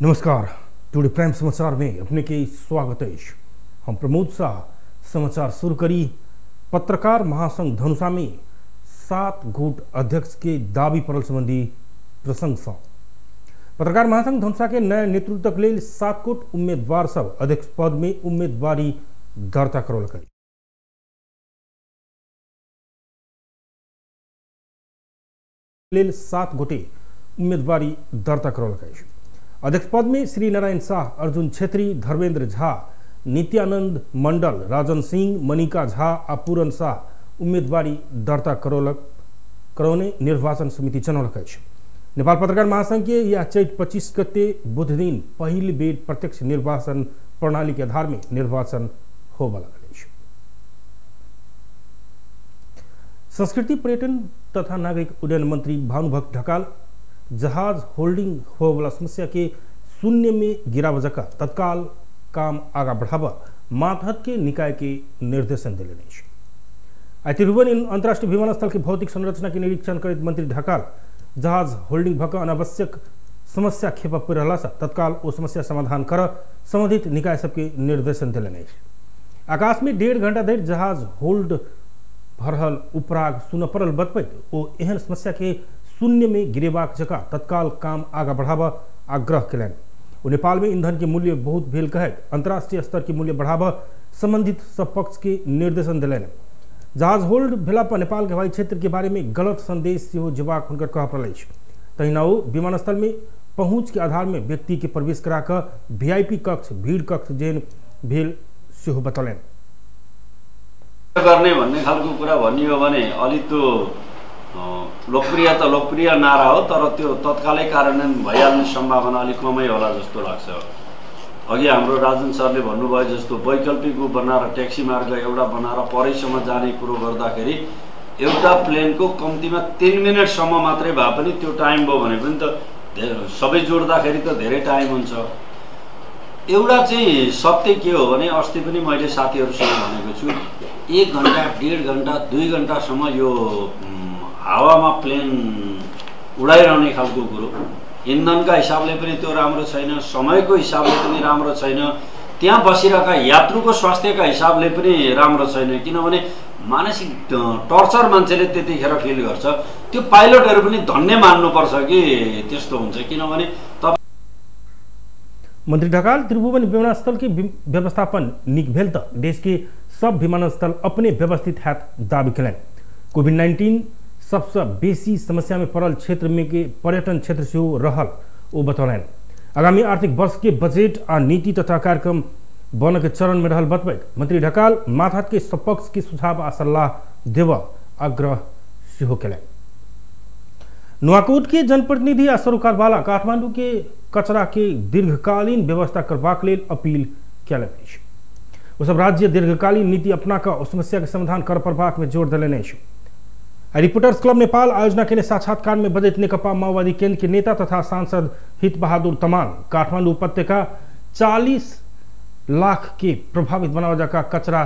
नमस्कार, today prime समाचार में अपने के स्वागत है। हम प्रमोद शाह समाचार शुरू करी। पत्रकार महासंघ धनुषा में 7 गुट अध्यक्ष के दावी पड़ल संबंधी प्रसंग से पत्रकार महासंघ धनुषा के नया नेतृत्व के लिए 7 गुट उम्मीदवार सब अध्यक्ष पद में उम्मीदवारी दर्ता करौलक। लेल 7 गोटे उम्मीदवारी दर्ता करौलक। अध्यक्ष पद में श्री नारायण शाह, अर्जुन छेत्री, धर्मेंद्र झा, नित्यानंद मंडल, राजन सिंह, मनिका झा आ पूरन शाह उम्मीदवारी दर्ता करौने निर्वाचन समिति जनौलक अछि। नेपाल पत्रकार महासंघ के यह चैत 25 गते बुध दिन पहिल बेर प्रत्यक्ष निर्वाचन प्रणाली के आधार में निर्वाचन होबय लागल अछि। संस्कृति, पर्यटन तथा नागरिक उड्डयन मंत्री भानुभक्त ढकाल जहाज होल्डिंग होबला समस्या के शून्य में गिराव जका तत्काल काम आगा बढ़ावा मातहत के निकाय के निर्देशन देने अछि। आइ त्रिभुवन अंतर्राष्ट्रीय विमानस्थल के भौतिक संरचना के निरीक्षण करैत मंत्री ढकाल जहाज होल्डिंग भक अनावश्यक समस्या खेप पड़ि रहला से तत्काल ओ समस्या समाधान कर संबंधित निकाय सबके निर्देशन देलनि अछि। आकाश में 1.5 घंटा धरि जहाज होल्ड भरल उपराग सुन पड़ल बतबैत ओ एहन समस्या के शून्य में गिरेबाक जका तत्काल काम आगा बढ़ावा आग्रह कयलनि। ओ नेपाल में ईंधन के मूल्य बहुत भेल कहैत अंतर्राष्ट्रीय स्तर के मूल्य बढ़ावा संबंधित सब पक्ष के निर्देशन देलनि। जहाज होल्ड भेला पर नेपाल के हवाई क्षेत्र के बारे में गलत संदेश सेहो जेबाक हुनकर कहऽ पड़ल अछि। तहिना ओ विमानस्थल में पहुँच के आधार में व्यक्ति के प्रवेश करा कऽ वीआईपी कक्ष, भीड़ कक्ष जेहन भेल सेहो बतौलनि। गर्ने भन्ने खालको कुरा भनियो भने अलि त्यो लोकप्रिय त लोकप्रिय नारा हो, तर त्यो तत्कालै कार्यान्वयन भइहाल्ने सम्भावना अलिक कमै होला जस्तो लाग्छ। अघि हाम्रो राजन सरले भन्नुभयो जस्तो वैकल्पिक ऊ बनाएर ट्याक्सी मार्ग एउटा बनाएर परैसम्म जाने कुरो गर्दाखेरि एउटा प्लेनको कम्तीमा 3 मिनटसम्म मात्रै भए पनि त्यो टाइम भयो भने पनि त सबै जोड्दाखेरि त धेरै टाइम हुन्छ। एउटा चाहिँ सत्य के हो भने अस्ति पनि मैले साथीहरूसँग भनेको छु, 1 घन्टा 1.5 घन्टा 2 घन्टासम्म यो हावामा प्लेन उडाइरहने खालको कुरो इन्धनका हिसाबले पनि त्यो राम्रो छैन, समयको हिसाबले पनि राम्रो छैन, त्यहाँ बसिरहेका यात्रुको स्वास्थ्यका हिसाबले पनि राम्रो छैन। किनभने मानसिक टर्चर मान्छेले त्यतिखेर फिल गर्छ। त्यो पाइलटहरू पनि धन्य मान्नुपर्छ कि त्यस्तो हुन्छ। किनभने मंत्री ढकाल त्रिभुवन विमानस्थल के व्यवस्थापन निक भेल त देश के सब विमानस्थल अपने व्यवस्थित हैत दावी कयलनि। कोविड-19 सबसे बेसी समस्या में पड़ल क्षेत्र में के पर्यटन क्षेत्र सेहो रहल ओ बतौलनि। आगामी आर्थिक वर्ष के बजट आ नीति तथा कार्यक्रम बन के चरण में रहल बतबैत मंत्री ढकाल मातहत के सपक्ष के सुझाव आ सल्लाह देव आग्रह सेहो कयलनि। नुवाकोट के जनप्रतिनिधि आ सरोकारवाला काठमांडू के कचरा के दीर्घकालीन व्यवस्था करबाक लेल अपील कयलनि अछि। ओ सब राज्य दीर्घकालीन नीति अपना कऽ समस्या के समाधान कर पड़बाक में जोर देलनि अछि। रिपोर्टर्स क्लब नेपाल आयोजना के साक्षात्कार में बजैत नेकपा माओवादी केंद्र के नेता तथा सांसद हित बहादुर तमांग काठमांडू उपत्यका 40 लाख के प्रभावित बनाव जका कचरा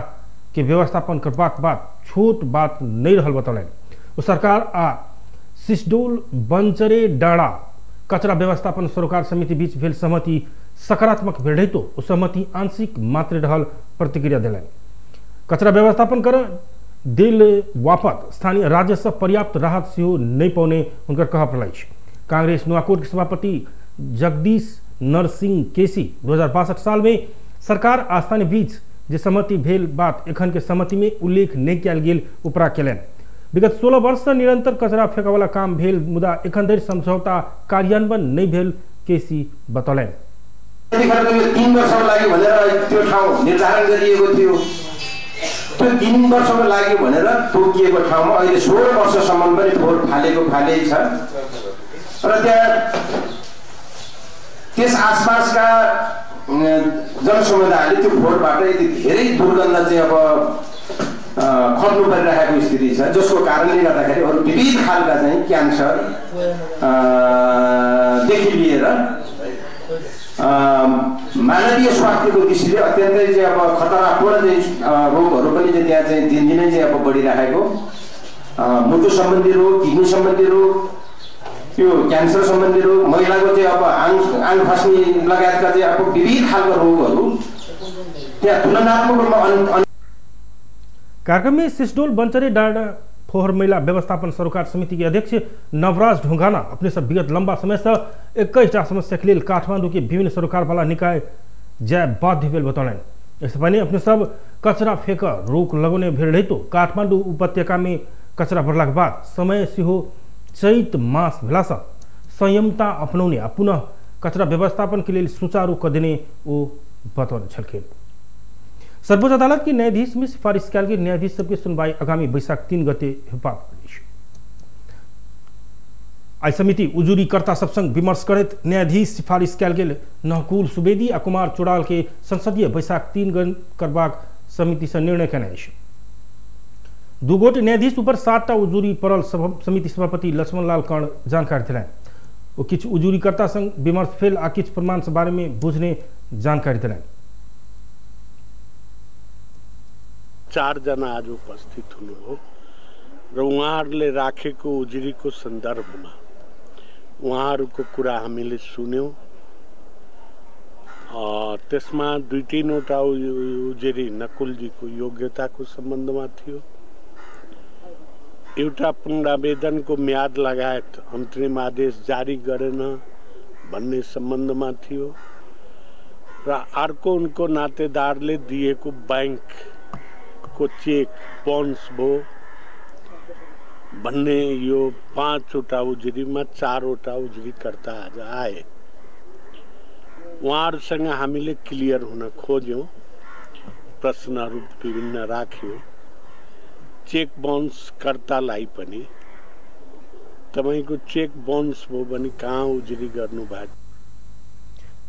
के व्यवस्थापन करबाक बात छोट बात नहीं रहल बतौलनि। ओ सरकार आ सिसडोल बंचरे डाँडा कचरा व्यवस्थापन सरोकार समिति बीच भेल सहमति सकारात्मक भेल रहितो ओ सहमति आंशिक मात्र रहल प्रतिक्रिया देलनि। कचरा व्यवस्थापन कर देल वापत स्थानीय राज्य से पर्याप्त राहत सेहो नहीं पौने हुनकर कहऽ पड़ल अछि। कांग्रेस नुवाकोट के सभापति जगदीश नरसिंह केसी 2062 साल में सरकार आ स्थानीय बीच जे सहमति भेल बात एखन के सहमति में उल्लेख नहीं कयल गेल उपरा कयलनि। विगत 16 वर्ष से निरंतर कचरा फेंकवाला काम भेल मुदा एखन धरि समझौता कार्यान्वयन नहीं भेल केसी बतौलनि। 3 वर्षको लागि भनेर त्यो ठाउँ निर्धारण गरिएको थियो। त्यो 3 वर्षको लागि भनेर तोकिएको ठाउँमा अहिले 16 वर्षसम्म पनि फोहोर फालेको फाल्यै छ र त्यहाँ त्यस आसपासका जनसमुदायले त्यो फोहोरबाट यति धेरै दुर्गन्ध चाहिँ अब खप्नु परिरहेको स्थिति छ, जसको कारणले गर्दाखेरि अरू विविध खालका चाहिँ क्यान्सर देखि लिएर मानवीय स्वास्थ्यको दृष्टिले अत्यन्तै चाहिँ अब खतरापूर्ण चाहिँ रोगहरू पनि चाहिँ त्यहाँ चाहिँ दिनदिनै चाहिँ अब बढिरहेको, मुटु सम्बन्धी रोग, किडनी सम्बन्धी रोग यो क्यान्सर सम्बन्धी रोग, महिलाको चाहिँ अब आङ खस्ने लगायतका चाहिँ अब विविध खालको रोगहरू त्यहाँ तुलनात्मक रूपमा। कार्यक्रम में सिसडोल बंचरे डाँडा फोहर मैला व्यवस्थापन सरोकार समिति के अध्यक्ष नवराज ढुंगाना अपने सब विगत लंबा समय से 21टा समस्या के लेल काठमांडू के विभिन्न सरोकार वाला निकाय जाय बाध्य भेल बतौलनि। एहिसँ पहिने अपने सब कचरा फेंक रोक लगौने भेल रहितो काठमांडू उपत्यका में कचरा बढ़लाक बाद समय सेहो चैत मास भेलासँ संयमता अपनौने आ पुनः कचरा व्यवस्थापन के लेल सुचारू कऽ देने ओ बतौने छलखिन। सर्वोच्च अदालत के न्यायाधीश में सिफारिश कयल गेल न्यायाधीश सबके सुनवाई आगामी बैशाख 3 गते हेबाक अछि। आइ समिति उजुरीकर्ता सब संग विमर्श करैत न्यायाधीश सिफारिश कयल गेल नहकुल सुवेदी आ कुमार चोड़ाल के संसदीय बैशाख 3 गते करबाक समिति से निर्णय केने अछि। 2 गोट न्यायाधीश ऊपर 7टा उजुरी पड़ल समिति सभापति लक्ष्मण लाल कर्ण जानकारी देलनि। ओ किछु उजुरीकर्ता संग विमर्श भेल आ किछु प्रमाण के बारे में बुझने जानकारी देलनि। 4 जना आज उपस्थित हुनुभयो र उहाँहरूले राखेको उजुरीको सन्दर्भमा उहाँहरूको कुरा हामीले सुन्यौँ। त्यसमा 2-3 वटा उजुरी नकुलजीको योग्यताको सम्बन्धमा थियो, एउटा पुनरावेदनको म्याद लगायत अन्तरिम आदेश जारी गरेन भन्ने सम्बन्धमा थियो र अर्को उनको नातेदारले दिएको ब्याङ्कको चेक बाउन्स भयो भन्ने यो 5 वटा उजुरीमा 4 वटा उजुरीकर्ता आज आए। उहाँहरूसँग हामीले क्लियर हुन खोज्यौँ, प्रश्नहरू विभिन्न राख्यौँ। चेक बाउन्सकर्तालाई पनि तपाईँको चेक बाउन्स भयो भने कहाँ उजुरी गर्नुभयो?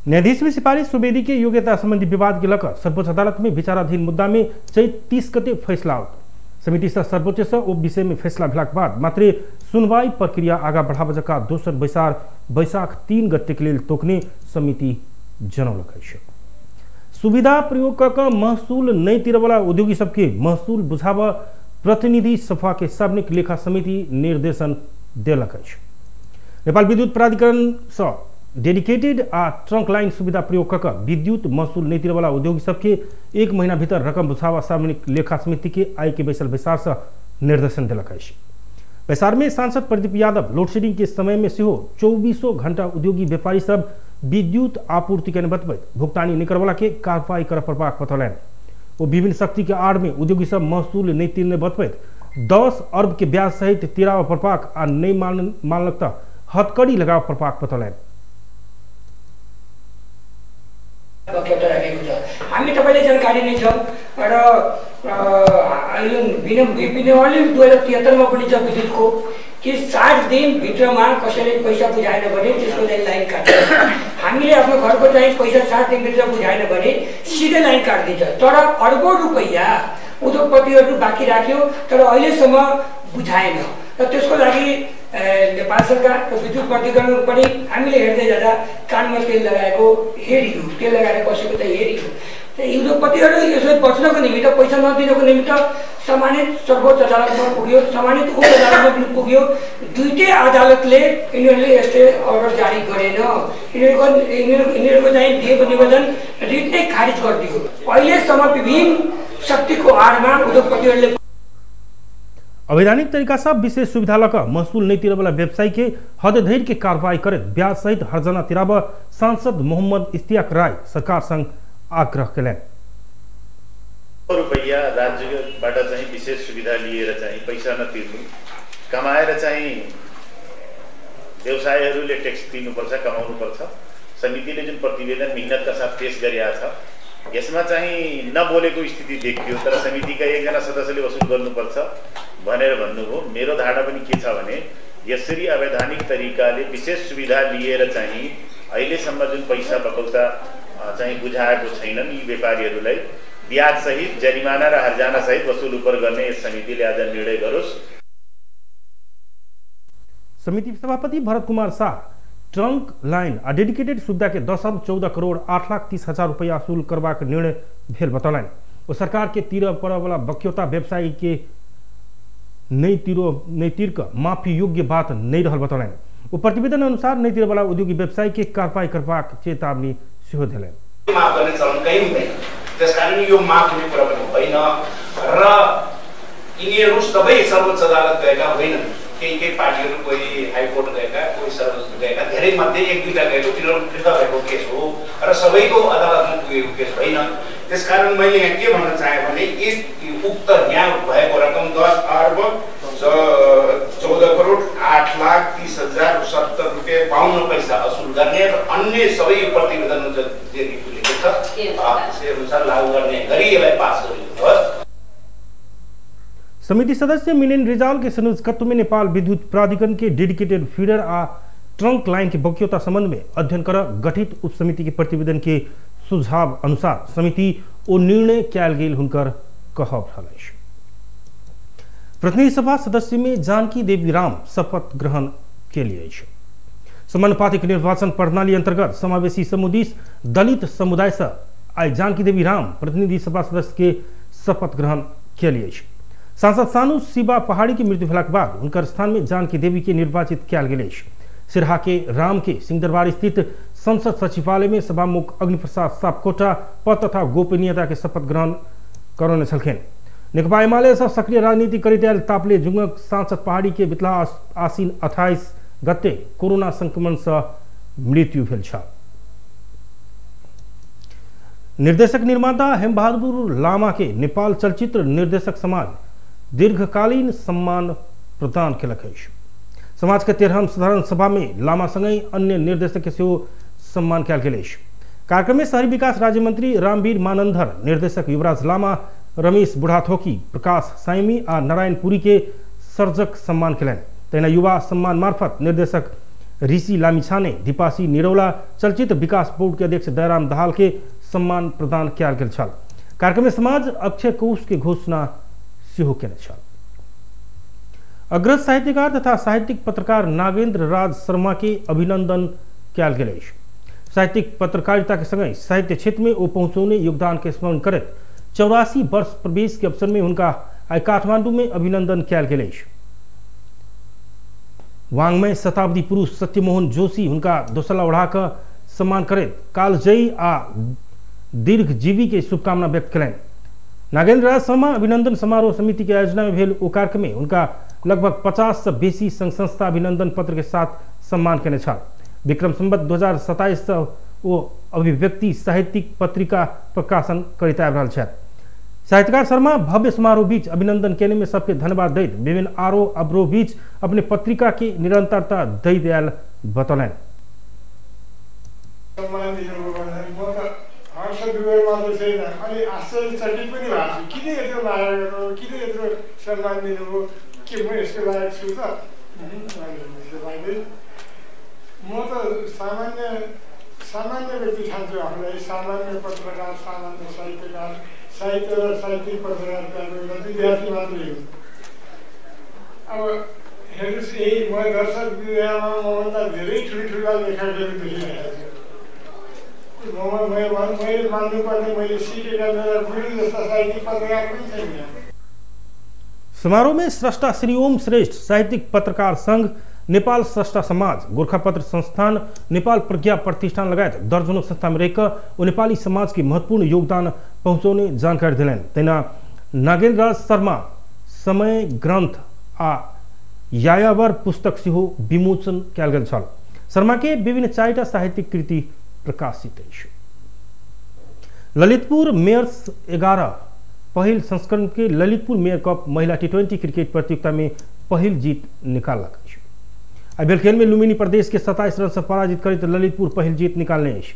न्यायाधीश में सिफारिश सुवेदी के योग्यता संबंधी विवाद के लकर सर्वोच्च अदालत में विचाराधीन मुद्दा में चैत 30 गते फैसला आओत। समिति से सर्वोच्च से ओ विषय में फैसला भेलाक बाद मात्रे सुनवाई प्रक्रिया आगा बढ़ाबऽ जकाँ दोसर बैसार बैशाख 3 गते के लेल तोकने समिति जनौलक अछि। सुविधा प्रयोग कऽ कऽ महसूल नहि तिरवला उद्योगी सबके महसूल बुझाबऽ प्रतिनिधि सभा के सार्वजनिक लेखा समिति निर्देशन देलक अछि। नेपाल विद्युत प्राधिकरण सँ डेडिकेटेड आ ट्रंक लाइन सुविधा प्रयोग कऽ विद्युत महसूल नहि तिरवला उद्योगी सबके 1 महीना भीतर रकम बुझावा सार्वजनिक लेखा समिति के आय के बैसल बैसार से निर्देशन देलक अछि। बैसार में सांसद प्रदीप यादव लोडशेडिंग के समय में सेहो 24 घंटा उद्योगी व्यापारी सब विद्युत आपूर्ति के बतबैत भुगतानी नहि करवला के कार्रवाई करऽ पड़बाक बतौलनि। ओ विभिन्न शक्ति के आड़ में उद्योगी सब महसूल नहि तिरने बतबैत 10 अरब के ब्याज सहित तिराबऽ पड़बाक आ नहि मानलक तऽ हथकड़ी लगाबऽ पड़बाक बतौलनि। बक्यौता राखेको छ, हामी तपाईँले जानकारी नै छौँ र विनियमावली 2073 पनि छ विद्युतको कि 60 दिनभित्रमा कसैले पैसा बुझाएन भने त्यसको चाहिँ लाइन काट्छ। हामीले आफ्नो घरको चाहिँ पैसा 60 दिनभित्र बुझाएन भने सिधै लाइन काटिदिन्छ। तर अरबौँ रुपैयाँ उद्योगपतिहरू बाँकी राख्यो तर अहिलेसम्म बुझाएन र त्यसको लागि नेपाल सरकार र विद्युत प्राधिकरण पनि हामीले हेर्दै जाँदा कानमा तेल लगाएको हेरियो, तेल लगाएर बसेको चाहिँ हेरियो। उद्योगपतिहरू यसलाई बच्नको निमित्त, पैसा नदिनको निमित्त सम्मानित सर्वोच्च अदालतमा पुग्यो, सम्मानित उप अदालतमा पनि पुग्यो। दुईटै अदालतले यिनीहरूले यस्तै अर्डर जारी गरेन, यिनीहरूको चाहिँ दिएको निवेदन रिट नै खारिज गरिदियो। अहिलेसम्म विभिन्न शक्तिको आडमा उद्योगपतिहरूले अवैधानिक तरीका से विशेष सुविधा लक महसूल नहीं तिरवला व्यवसायी के हद धैर्य के कार्रवाई करैत ब्याज सहित हर्जना तिराब सांसद मोहम्मद इश्तियाक राय सरकार संग आग्रह केलनि। रुपैयाँ राज्यबाट चाहिँ विशेष सुविधा लिएर चाहिँ पैसा नतिर्नु, कमाएर चाहिँ व्यवसायीहरूले ट्याक्स तिर्नुपर्छ, कमाउनुपर्छ। समितिले जुन प्रतिवेदन मिहिनेतका साथ पेश गरिरहेको छ यसमा चाहिँ नबोलेको स्थिति देखियो, तर समितिका एकजना सदस्यले वसुल गर्नुपर्छ भनेर भन्नुभयो। मेरो धारणा पनि के छ भने यसरी अवैधानिक तरिकाले विशेष सुविधा लिएर चाहिँ अहिलेसम्म जुन पैसा बकौता चाहिँ बुझाएको छैनन् यी व्यापारीहरूलाई ब्याजसहित जरिमाना र हर्जानासहित वसुल उपर गर्ने यस समितिले आज निर्णय गरोस्। समिति सभापति भरत कुमार शाह ट्रंक लाइन आ डेडिकेटेड सुविधा के 10 अरब 14 करोड़ 8,30,000 रुपया वसूल करबाक निर्णय भेल बतौलनि। ओ सरकार के तीर पड़यवला बक्यौता व्यवसायी के नहीं तीर कऽ माफी योग्य बात नहीं रहल बतौलनि। ओ प्रतिवेदन अनुसार नहि तिरवला उद्योगी व्यवसायी के कारवाई करबाक चेतावनी सेहो देलनि। माफ गर्ने चलन कहीँ हुँदैन, त्यसकारण यो माफ हुने कुरा पनि होइन र यिनीहरू सबै सर्वोच्च अदालत गएका होइनन्। केही केही पार्टीहरू कोही हाइकोर्ट गएका, कोही सर्वोच्च गएका, धेरै मध्ये एक दुईटा गएको, तिनीहरू फिर्ता भएको केस हो र सबैको अदालतमा पुगेको केस होइन। त्यसकारण मैले यहाँ के भन्न चाहेँ भने उक्त यहाँ भएको रकम 10 अर्ब 14 करोड 8 लाख 30,070 रुपियाँ 52 पैसा असुल गर्ने र अन्य सबै प्रतिवेदनमा जे लेखेको छ त्यसै अनुसार लागू गर्ने गरी यसलाई पास गरिदिनुहोस्। समिति सदस्य मिनेन रिजाल के संयोजकत्व में नेपाल विद्युत प्राधिकरण के डेडिकेटेड फीडर आ ट्रंक लाइन के बक्यौता संबंध में अध्ययन कर गठित उप समिति के प्रतिवेदन के सुझाव अनुसार समिति ओ निर्णय कयल गेल हुनकर कहब रहल अछि। प्रतिनिधि सभा सदस्य में जानकी देवी राम शपथ ग्रहण के लिए अछि। समानुपातिक निर्वाचन प्रणाली अंतर्गत समावेशी समुदिश दलित समुदाय से आई जानकी देवी राम प्रतिनिधि सभा सदस्य के शपथ ग्रहण के लिए अछि। सांसद सानू शिवा पहाड़ी की मृत्यु भेलाक बाद उनकर स्थान में जानकी देवी के निर्वाचित कयल गेल अछि। सिरहा के राम के सिंहदरबार स्थित संसद सचिवालय में सभामुख अग्निप्रसाद सापकोटा पद तथा गोपनीयता के शपथ ग्रहण करौने छलखिन। नेकपा एमाले सब सक्रिय राजनीति करैत आयल तापले जुंगक सांसद पहाड़ी के बितला आसीन 28 गते कोरोना संक्रमण से मृत्यु भेल छल। निर्देशक निर्माता हेमबहादुर लामा के नेपाल चलचित्र निर्देशक समाज दीर्घकालीन सम्मान प्रदान केलक अछि। समाज के 13म साधारण सभा में लामा संगहि अन्य निर्देशक के सेहो सम्मान कयल गेल अछि। कार्यक्रम में शहरी विकास राज्य मंत्री रामवीर मानंधर, निर्देशक युवराज लामा, रमेश बुढ़ाथोकी, प्रकाश साइमी आ नारायण पुरी के सर्जक सम्मान केलनि। तहिना युवा सम्मान मार्फत निर्देशक ऋषि लामिछाने, दीपासी निरौला, चलचित्र विकास बोर्ड के अध्यक्ष दयाराम दाहाल के सम्मान प्रदान कयल गेल छल। कार्यक्रम में समाज अक्षय कोष के घोषणा सेहो केने छल। अग्रज साहित्यकार तथा साहित्यिक पत्रकार नागेंद्र राज शर्मा के अभिनंदन कयल गेल अछि। साहित्यिक पत्रकारिता के संगहि साहित्य क्षेत्र में ओ पहुँचौने योगदान के स्मरण करैत 84 वर्ष प्रवेश के अवसर में हुनका आइ काठमांडू में अभिनंदन कयल गेल अछि। वांग्मय शताब्दी पुरुष सत्यमोहन जोशी हुनका दोसला ओढ़ाकऽ सम्मान करैत कालजयी आ दीर्घजीवी के शुभकामना व्यक्त कयलनि। नागेंद्र राज शर्मा अभिनंदन समारोह समिति के आयोजना में भेल ओ कार्यक्रम में उनका लगभग 50 से बेसी संघ संस्था अभिनंदन पत्र के साथ सम्मान केने छल। विक्रम संवत 2027 से ओ अभिव्यक्ति साहित्यिक पत्रिका प्रकाशन करैत आबि रहल छथि। साहित्यकार शर्मा भव्य समारोह बीच अभिनंदन केने में सबके धन्यवाद दैत विभिन्न आरोह अवरोह बीच अपने पत्रिका के निरंतरता दैत आयल बतौलनि। आश्चर्यचकित पनि भएको छु, किन यत्रो माया गर्नु, किन यत्रो सम्मान दिनुभयो, के म यसको लायक छु त? म त सामान्य सामान्य व्यक्ति ठान्छु आफूलाई, सामान्य पत्रकार, सामान्य साहित्यकार, साहित्य र साहित्यिक पत्रकारिताको एउटा विद्यार्थी मात्रै हो। अब हेर्नुहोस्, यही म दर्शक विद्यामा मभन्दा धेरै ठुल्ठुला लेखकहरू देखिरहेको छु। मैले मान्नुपर्ने, मैले सिकेका मेरा गुरु जस्ता साहित्यिक पत्रकार पनि छैन। समारोह में स्रष्टा श्री ओम श्रेष्ठ साहित्यिक पत्रकार संघ, नेपाल स्रष्टा समाज, गोरखापत्र संस्थान, नेपाल प्रज्ञा प्रतिष्ठान लगायत दर्जनों संस्था में रहकर ओ नेपाली समाज के महत्वपूर्ण योगदान पहुँचौने जानकारी दिलनि। तहिना नागेंद्र राज शर्मा समय ग्रंथ आ यायावर पुस्तक सेहो विमोचन कयल गेल छल। शर्मा के विभिन्न 4टा साहित्यिक कृति प्रकाशित अछि। ललितपुर मेयर्स 11 पहिल संस्करण के ललितपुर मेयर कप महिला T20 cricket प्रतियोगिता में पहिल जीत निकाललक अछि। आइ खेल में लुम्बिनी प्रदेश के 27 रन से पराजित करैत ललितपुर पहिल जीत निकालने अछि।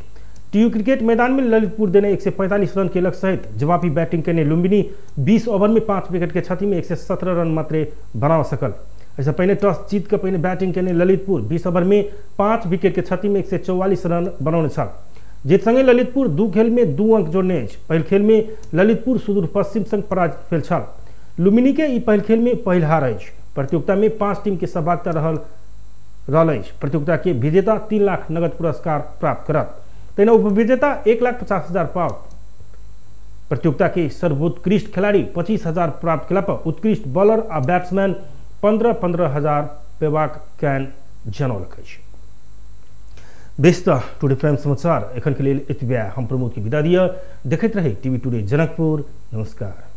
टीयू क्रिकेट मैदान में ललितपुर देने 145 रन के लक्ष्य सहित जवाबी बैटिंग केने लुम्बिनी 20 ओवर में 5 विकेट के क्षति में 117 रन मात्रे बना सकल। ऐसा पहिने टॉस जीत के पहिने बैटिंग केने ललितपुर 20 ओवर में 5 विकेट के क्षति में 144 रन बनौने छल। जीत संगे ललितपुर 2 खेल में 2 अंक जोड़ने अछि। पहिल खेल में ललितपुर सुदूर पश्चिम संग पराजित भेल छल। लुम्बिनी के ई पहिल खेल में पहिल हार अछि। प्रतियोगिता में 5 टीम के सहभागिता रहल अछि। प्रतियोगिता के विजेता 3 लाख नगद पुरस्कार प्राप्त करत, तहिना उपविजेता 1,50,000 पाओत। प्रतियोगिता के सर्वोत्कृष्ट खिलाड़ी 25,000 प्राप्त केला पर उत्कृष्ट बॉलर आ बैट्समैन 15-15 हजार पेबाक चयन जनौलक अछि। बेस त टुडे प्राइम समाचार एखन के लेल एतबे। हम प्रमोद के विदा दिअ। देखैत रहे टीवी टुडे जनकपुर। नमस्कार।